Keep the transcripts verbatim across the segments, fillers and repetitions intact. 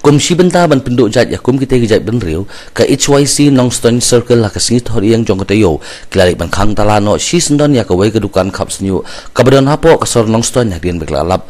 Um shim bynta ban pynduh jait ïa kum kitei ki jait bynriew, ka H Y C Nongstoiñ Circle ha ka sngi Thohdieng jong ka taïew ki la leit ban khang tala noh shisyndon ïa kawei ka dukan khap shñiuh kaba don hapoh ka sor Nongstoiñ, hadien ba ki la lap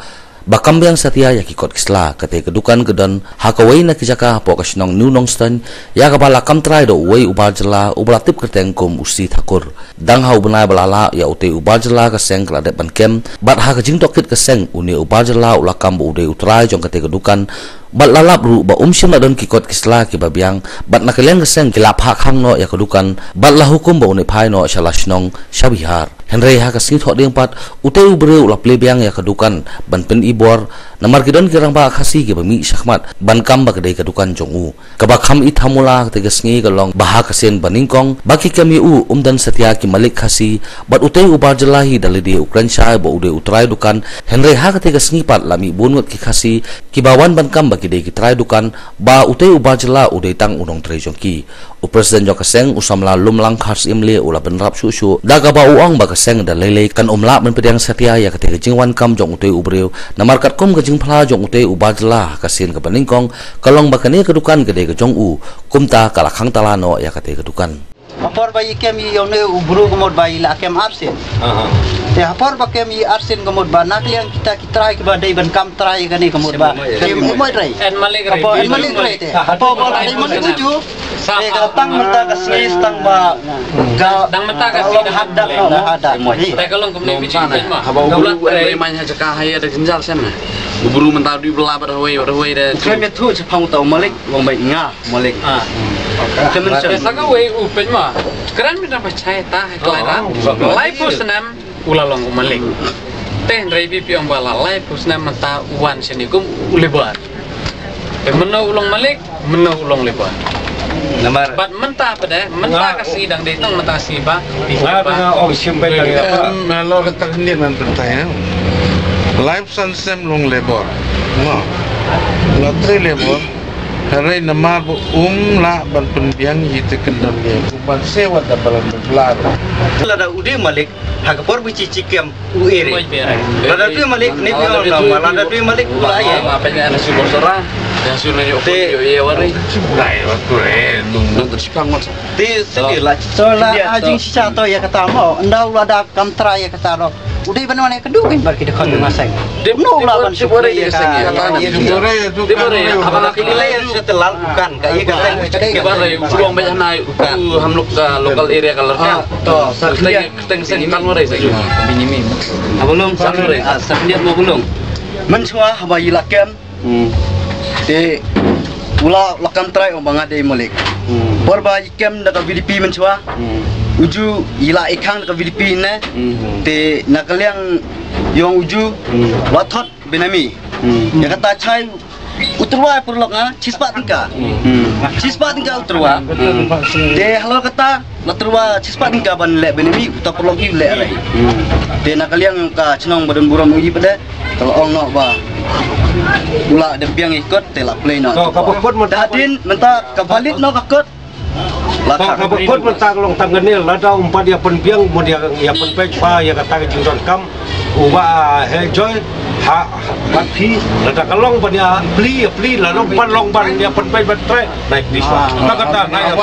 ba kam biang satia ïa ki kot ki sla. Katei ka dukan ka don ha kawei na ki jaka hapoh ka shnong New Nongstoiñ, ïa kaba la kam trai da uwei u bar jylla uba la tip kyrteng kum u C Thakur. Dang ha u bnai ba la lah ïa utei u bar jylla, ka seng ka la dep ban kem, bad ha ka jingtohkit ka seng, une u bar jylla u la kam ba u dei u trai jong katei ka dukan, bad la lap ruh ba um shym la don ki kot ki sla kiba biang, bad na ka liang ka seng ki la phah khang noh ïa ka dukan, bad la hukum ba un ïa phai noh sha la shnong sha Bihar. Hynrei ha ka sngi Thohdieng pat, utei u briew u la plie biang ïa ka dukan ban pynibor, namar ki don ki rangbah Khasi kiba mih shakhmat ban kam ba ka dei ka dukan jong u. Kaba kham ithamula katei ka sngi ka long ba ha ka sien ba nyngkong ba ki kem ïa u, um don satia ki malik Khasi, bad utei u bar jylla hi da lade u kren shai ba u dei u trai dukan, hynrei ha katei ka sngi pat la mih bun ngut ki Khasi kiba wan ban kam ba ki dei ki trai dukan, ba utei u bar jylla u dei tang u nongtrei jong ki. U President jong ka seng, u samla Lumlang Kharsyiemlieh, u la bynrap shuh shuh da kaba u ong ba ka seng da lei lei kan ym lah ban pdiang satia ïa katei ka jingwan kam jong utei u briew, namar katkum ka jingphla jong utei u bar jylla ha ka sien kaba nyngkong ka long ba kane ka dukan ka dei ka jong u, kumta ka la khang tala noh ïa katei ka dukan. Ha por ba i kem i ïa une u briew ka mut ba i la kem arsien. Te ha por ba kem i arsien ka mut ba na ka liang kita ki trai kiba dei ban kam trai kane ka mut ba kem u moi rei. En malik rei. Ha por, en malik rei te. Ha por ba la dei malik u ju. Te ka tang mynta ka sngi tang ba ka dang mynta ka sngi hadak noh, hadak. Te ka long kumne biji ma. Haba u briew u rei man ha jaka ha ïa da jynjar shen. U briew mynta u dei bla bad hawei bad hawei da. Kem ïa thu cha phang uta u malik, u ong ba nga malik. Te mynta sa kawei u pyn ma. Kren mynta ba chai ta ha klai ra. Laiphew snem u la long u malik. Te hynrei phi ong ba la laiphew snem mynta u wan shane kum u labour. Te mynno u long malik, mynno u long labour. Namar bad mynta pat de, mynta ka sngi dang dei tang mynta ka sngi ba. Nga ba nga ong shim ba dang ïa. Em, lo ka tang ni man mynta ïa. Laiphew san snem long labour. Nga. Lo trei labour. Hynrei namar ba um lah ban pynbiang ïa te kyndon ïa u ban sewa da balang blar. Lada u dei malik, ha ka por ba chi chi kem u ere. Lada dei malik ni pi ong na ma, lada dei malik u la ïa. Ma pynbiang na su bosora. Ya su na yo ko yo ye wari. Lai wa tu re nung nung tu chipang mat. Te sini la. To la ajing shisha to ïa kata mo. Nda u la da kam trai ïa kata lo. U dei ban wan ïa ka duh kan bar ki dkhot ma seng. Dep no la ban shuh ïa ka. Dep bar ïa, abang aki nilai ïa sa te lal bukan ka ïa ka seng. Dep bar ïa, u long ba ïa na u ham lok ka local area ka lor ka. To sa teng teng seng kan warai sa. Bini mi. Abang long sa warai. Sa niat mo bulong. Mynshwa haba ïa la kem. Hmm. Te u la, la kam trai ong ba nga dei malik. Hmm. Por ba i kem da ka V D P mynshwa. Hmm. U ju i la i khang da ka V D P ne. Hmm. Te na ka liang ïong u ju. Hmm. Wa thot benami. Hmm. Ïa kata chai u tyrwa paralok nga chispah tyngka. Hmm. Chispah tyngka u tyrwa. Hmm. Te halor kata la tyrwa chispah tyngka ban leh benami, uta paralok hi u leh rai. Hmm. Te na ka liang ka chnong ba don burom u i pat de. Ka la ong noh ba u la dep biang ïa kot te la play noh. To, ka ba kot mynta. Hadien mynta ka valid noh ka kot. La ka ba kot mynta ka long tang kane, lada um pat ïa pynbiang, mut ïa, ïa pynpeit ba ïa kata ka jingdonkam u Bah Heh Joy ha, ha, pat phi, lada ka long ban ïa plie, ïa plie, lada um pat long ban ïa pynpeit ban trei. Nai plie shuwa. Ka kata nai.